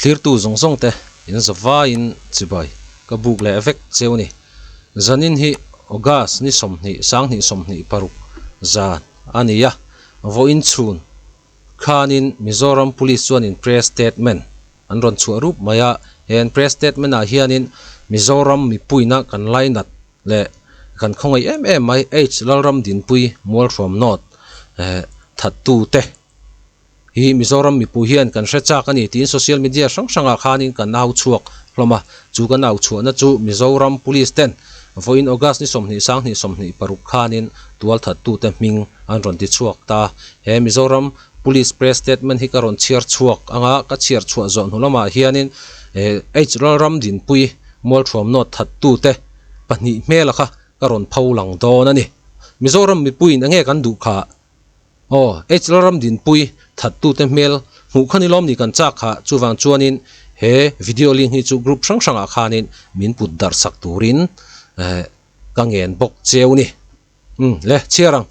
Thlirtu zawng zawng te in zavaiin chibai ka buk leh vek cheu ni. Zanin hi August ni 20 2026 zan a ni a, vawiin chhun khanin Mizoram Police chuanin press statement an rawn chhuah rup mai a, he an press statement ah hianin Mizoram mipuina kan lainat leh kan khawngaih em em mai H Lalramdinpui Mualhruam North thattu te hi Mizoram mipui hian kan hre chak a ni tiin social media hrang hrangah khanin kan au chhuak hlawm a, chu kan au chhuahna chu Mizoram Police ten vawiin August ni 20 20 26 khanin tualthattute hming an rawn ti chhuak ta. He Mizoram Police press statement hi ka rawn chhiar chhuak anga ka chhiar chhuah zawh hnu lamah hianin H Lalramdinpui Mualthuam North thattute pahnih hmela kha ka rawn pho lang dawn a ni. Mizoram mipuiin enge kan duh kha? Aw, H Lalramdinpui thattute hmel hmuh kha ni lawm ni kan chak kha, chuvang chuanin he video link hi chu group hrang hrangah khanin min put darh sak turin ka ngen bawk cheu ni. Umm le, chhiar ang.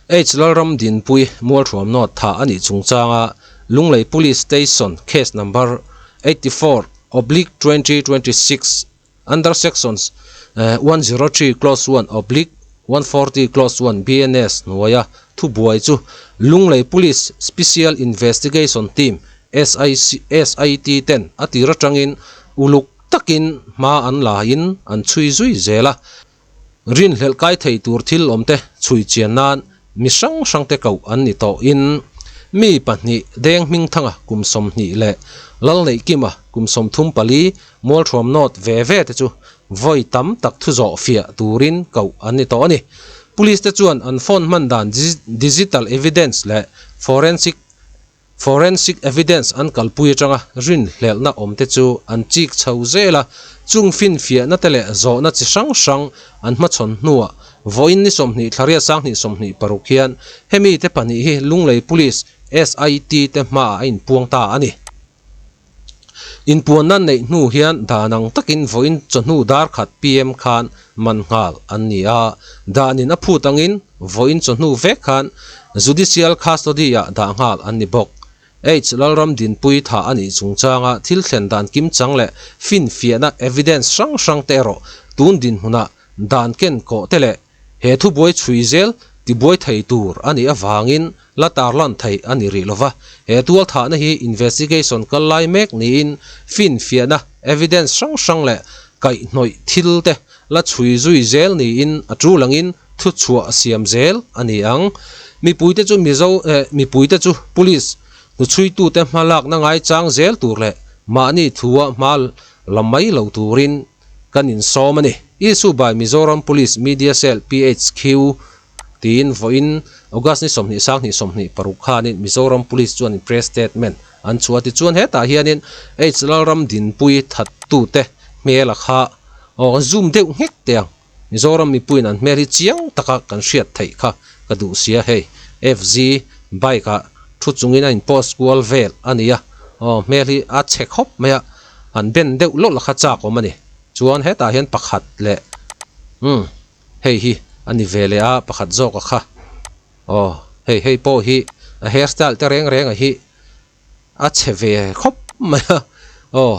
H Lalramdinpui Mualthuam North tha a nih chungchanga Lunglei Police Station case number 84/2026 Under Sections 103 Clause 1 oblique 140 Clause 1 BNS hnuaia thubuai chu Lunglei Police Special Investigation Team, SIC, SIT ten a tir atangin uluk takin hma an lain an chhui zui zel a. Rinhlelh kai thei tur thil awmte chhui chian nan mi hrang hrangte koh an ni tawhin mi pahnih Deng Hmingthanga kum 20 leh Lalneihkima kum 34 Mualthuam North ve ve te chu vawi tam tak thu zawh fiah turin koh an ni tawh a ni. Police te chuan an phone hman dan digital evidence leh forensic Forensic evidence an kalpui atanga rinhlelhna awmte chu an chik chho zel a, chung finfiahna te leh zawhna chi hrang hrang an hmachhawn hnuah vawiin ni 20 thlaria 20 26 hian hemi te pahnih hi Lunglei Police SIT te hmaah a inpuang ta a ni. Inpuanna neih hnu hian dan ang takin vawiin chawhnu dar khat PM khan man nghal an ni a, danin a phut angin vawiin chawhnu vek khan Judicial Custody-ah dah nghal an ni bawk. H Lalramdinpui tha a nih chungchanga thil thlen dan kimchang leh finfiahna evidence hrang hrang te erawh tun dinhmunah dan ken kawh te leh He thubuai chhui zel tibuai thei tur a nih avangin la tarlan theih a ni rih lova, he tualthahna hi investigation kal lai mek niin finfiahna, evidence, hrang hrang leh kaihhnawih thil te la chhui zui zel niin a tul angin thuchhuah siam zel a ni ang. Mipuite chu Mizo eh mipuite chu Police hnuchhuitute hmalakna ngaichang zel tur leh mahni thua hma la mai lo turin kan insawm a ni. Issue by Mizoram Police Media Cell PHQ tiin vawiin August ni 20 20 26 khanin Mizoram Police chuanin press statement an chhuah a tichuan hetah hianin H Lalramdinpui thattute hmel a kha aw kan zoom deuh nghek teh ang Mizoram mipuiin an hmel hi chiang taka kan hriat theih kha ka duh sia hei FZ bike ah thu chungin a in post kual vel a ni a aw hmel hi a chhe khawp mai a. An ben deuh lawlh kha chak awm a ni. Chuan hetah hian pakhat leh umm hei hi a ni ve leh a pakhat zawk a kha. Aw hei hei pawh hi a hair style te reng reng a hi a chhe ve khawp mai a. Aw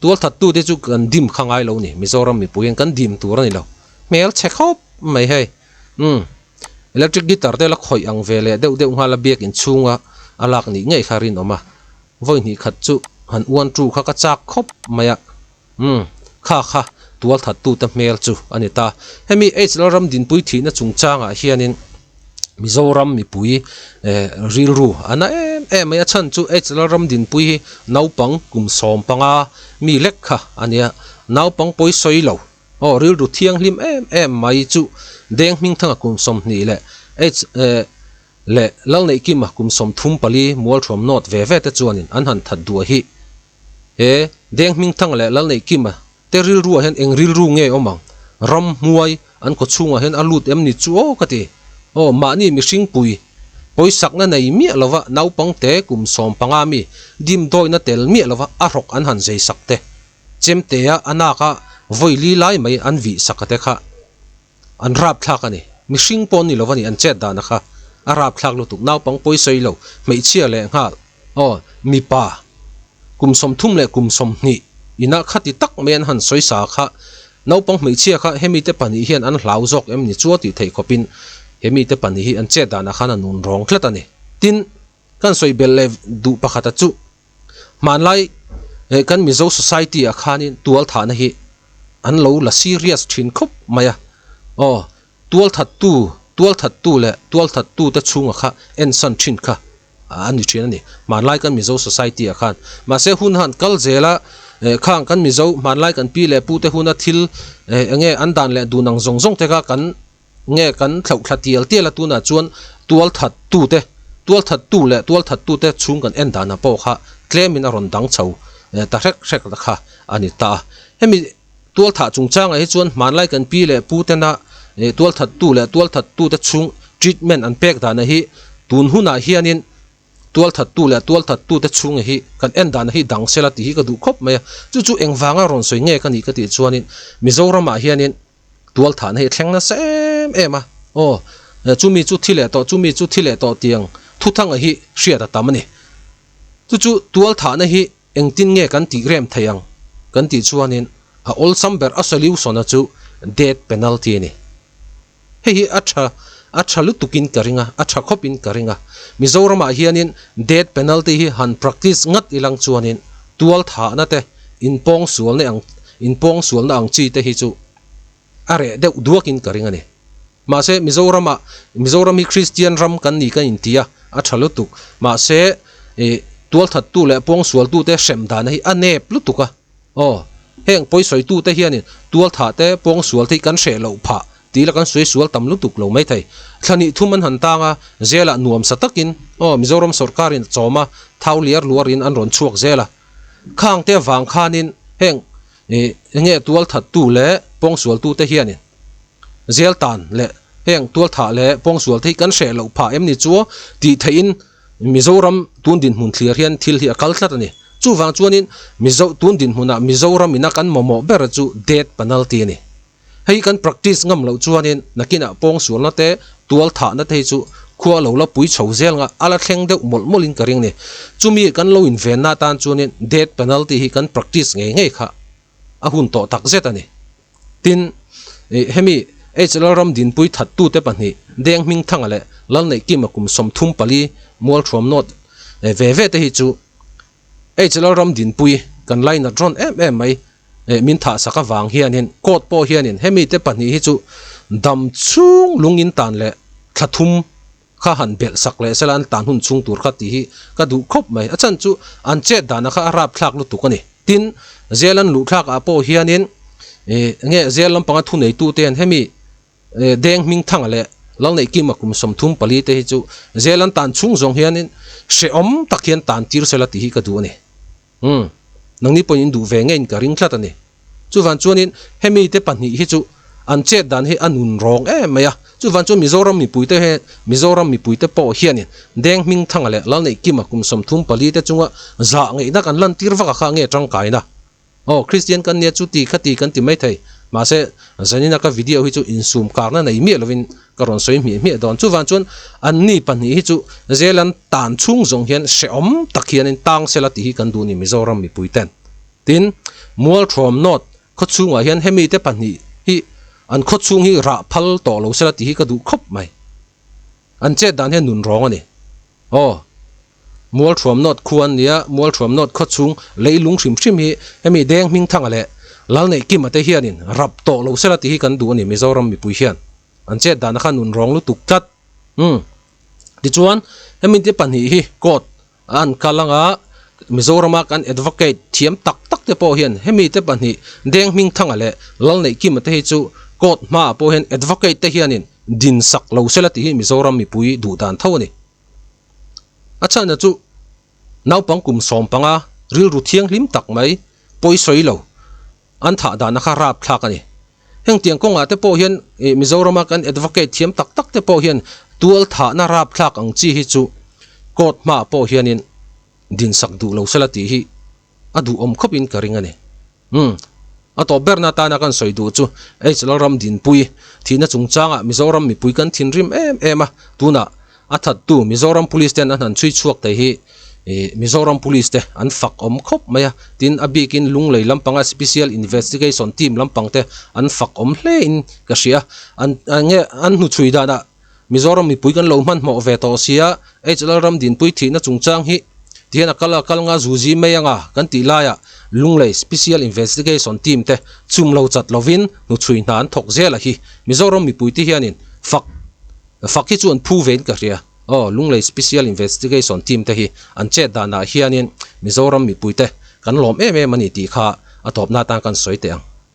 tual that tu te chu kan dim kha ngai lo ni Mizoram mipui hian kan dim tur a ni lo. Hmel chhe khawp mai hei umm electric guitar te la khawih ang ve leh deuh deuh nghal a biakin chhunga a lak nih ngei kha rinawm a. Vawi hnih khat chu han uan tu kha ka chak khawp mai a, umm, kha kha tual that tute hmel chu a ni ta. Hemi H Lalramdinpui thihna chungchangah hianin Mizoram mipui eh rilru a na em em mai a, chhan chu H Lalramdinpui hi naupang kum 15 mi lek kha a nia, naupang pawi sawi lo, aw rilru thianghlim em em mai chu Deng Hmingthanga kum 20 leh H eh Leh Lalneihkima kum 34 Mualthuam North ve ve te chuanin an han that duah hi. He Deng Hmingthanga leh Lalneihkima te rilruah hian eng rilru nge awm ang? Ram hmuai an khaw chhungah hian a lut em ni chu aw ka ti. Aw mahni mihring pui pawisakna nei miah lova naupang te kum 15 mi dimdawina tel miah lova a hrawk an han zei sak te chemtea a naka vawi li lai mai an vih sak a te kha. An rap thlak a ni. Mihring pawh ni lo a ni an chet dahna kha. A rap thlak lutuk. Naupang pawi sawi lo. Hmeichhia leh nghal. Aw, mipa. Kum 30 leh kum 20 ina khati tak mai an han sawi sa kha naupang hmeichhia kha hemi te pahnih hian an hlau zawk em ni chu a tih theih khawpin hemi te pahnih hi an chet danah khan a nun rawng tlat a ni. Tin, kan sawi belh leh duh pakhata chu hmanlai kan Mizo society ah khanin tualthahna hi an lo la serious thin khawp mai a, aw tualthattu tualthattu leh tualthattute chhunga kha ensan thin kha a ni thin a ni. Hmanlai kan Mizo society ah khan. Mahse hun han kal zel a, khang kan Mizo hmanlai kan pi leh pu te huna thil enge an dan leh dun ang zawng zawng te kha kan nge kan thlauh thla tial tial a tunah chuan tual that tu te tual that tu leh tual that tu te chhung kan en danah pawh kha tlemin a rawn dang chho ta hrek hrek ta kha a ni ta a. Hemi tual thah chungchangah hi chuan hmanlai kan pi leh pu tena tual that tu leh tual that tu te chhung treatment an pek danah hi tun hunah hianin tual that tu leh tual that tu te chhunga hi kan en danah hi dang sela tih hi ka duh khawp mai a. Chu chu engvanga rawn sawi nge ka nih ka tih chuanin Mizoramah hianin tual thahna hi a thleng nasa em em a, aw chumi chu thi leh tawh chumi chu thi leh tawh tiang thuthanga hi hriat a tam a ni. Chu chu tual thahna hi Engtin nge kan tih rem thei ang kan tih chuanin a awlsam ber a solution a chu death penalty a ni. Hei hi a tha a tha lutukin ka ring a, a tha khawpin ka ring a. Mizoramah hianin death penalty hi han practice ngat ilang chuanin tual thahna te, inpawngsualna ang inpawngsualna ang chi te hi chu a reh deuh duakin ka ring a ni. Mahse, Mizoramah, Mizoram hi Kristian ram kan ni kan inti a, a tha lutuk. Mahse, ih, tualthattu leh pawngsualtute hrem dana hi a nep lutuk a. Aw, heng pawisawitute hianin tualthah te, pawngsual te hi kan hreh loh phah tih la kan sawi sual tam lutuk lo maithei. Thla nih thum an han tang a, zelah nuamsa takin, aw, Mizoram sawrkarin a chawm a, thau liar luarin an rawn chhuak zel a. Khangte vang khanin heng, ih, enge tualthattu leh pawngsualtute hianin, Zel tan leh heng tualthah leh pawngsual te hi kan hreh loh phah em ni chu tih theihin Mizoram tun dinhmun thlir hian thil hi a kal tlat a ni. Chuvang chuanin Mizo tun dinhmunah Mizoram ina kan mamawh ber chu death penalty a ni. Hei hi kan practice ngam loh chuanin nakinah pawngsualna te tualthahna te hi chu khua lo la pui chho zel nga a la thleng deuh mawlh mawlhin ka ring ni. Chumi kan lo invenna atan chuanin death penalty hi kan practice ngei ngei kha a hun tawh tak zet a ni. Tin, hemi HLL ram dinpui thattute pahnih, Deng Hmingthanga leh Lalneihkima kum 34 Mualthuam North ve ve te hi chu HLL ram dinpui kan lainat rawn em em mai min thahsak avang hianin court pawh hianin hemi te pahnih hi chu dam chhung lungin tan leh thla thum kha han belh sak leh sela an tan hun chhung tur kha tih hi ka duh khawp mai. A chhan chu an chet dana kha a rapthlak lutuk a ni. Tin, zel an luh thlak ah pawh hianin ih nge zel lampanga thuneitu te hian hemi Deng Hmingthanga leh Lalneihkima kum 34 te hi chu zel an tan chhung zawng hianin hrehawm tak hian tan tir sela tih hi ka duh a ni. Umm, nangni pawhin in duh ve ngeiin ka ring tlat a ni. Chuvan chuanin hemi te pahnih hi chu an chet dan hi a nun rawng em mai a. Chuvan chuan Mizoram mipuite he Mizoram mipuite pawh hianin Deng Hmingthanga leh Lalneihkima kum 34 te chunga zah ngeihna kan lantir vak a kha nge tangkaina. Aw, Kristian kan nia chu ti kha ti kan ti mai thei. Mahse, zanina ka video hi chu insum karna nei miah lovin ka rawn sawi hmiah hmiah dawn. Chuvan chuan anni pahnih hi chu zel an tan chhung zawng hian hrehawm tak hianin tang sela tih hi kan duh ni Mizoram mipui ten. Tin, Mualthawm North khaw chhungah hian hemi te pahnih hi an khaw chhung hi rah phal tawh lo sela tih hi ka duh khawp mai. An chet dan hian nun rawng a ni. Aw. Mualthuam North khua an nia, Mualthuam North khaw chhung leilung hrim hrim hi hemi Deng Hmingthanga leh Lalneihkima te hianin rap tawh lo sela tih hi kan duh a ni Mizoram mipui hian. An chet dana kha nun rawng lutuk tlat. Umm. Tichuan, hemi te pahnih hi court a an kal anga Mizorama kan advocate thiam tak tak te pawh hian hemi te pahnih Deng Hmingthanga leh Lalneihkima te hi chu court hmaah pawh hian advocate te hianin din sak lo sela tih hi Mizoram mipui duh dan tho a ni. A chhanna chu naupang kum 15 rilru thianghlim tak mai pawi sawi lo an thah dana kha rap thlak a ni. Heng tiang kawngah te pawh hian Mizorama kan advocate thiam tak tak te pawh hian tual thahna rap thlak ang chi hi chu court hmaah pawh hianin din sak duh lo sela tih hi a duhawm khawpin ka ring a ni. Umm. A tawp berna atana kan sawi duh chu H Lalram Dinpui thihna chungchangah Mizoram mipui kan thinrim em em a, tunah a thattu Mizoram Police ten an han chhui chhuak thei hi Ih Mizoram Police te an fak awm khawp mai a, tin a bikin Lunglei lampanga Special Investigation Team lampang te an fak awm hle in ka hria. An nge an hnuchhui danah Mizoram mipui kan lo hmanhmawh ve tawh sia, HL Ramdinpui thihna chungchang hi tihian a kal a kal nga zuzi mai anga kan tih laiah Lunglei Special Investigation Team te chum lo chat lovin hnuchhui hna an thawk zel a hi Mizoram mipui te hianin fak fak hi chu an phu vein ka hria. Aw, Lunglei Special Investigation Team te hi an chet danah hianin Mizoram mipui te kan lawm em em a ni tih kha a tawpna atan kan sawi teh ang.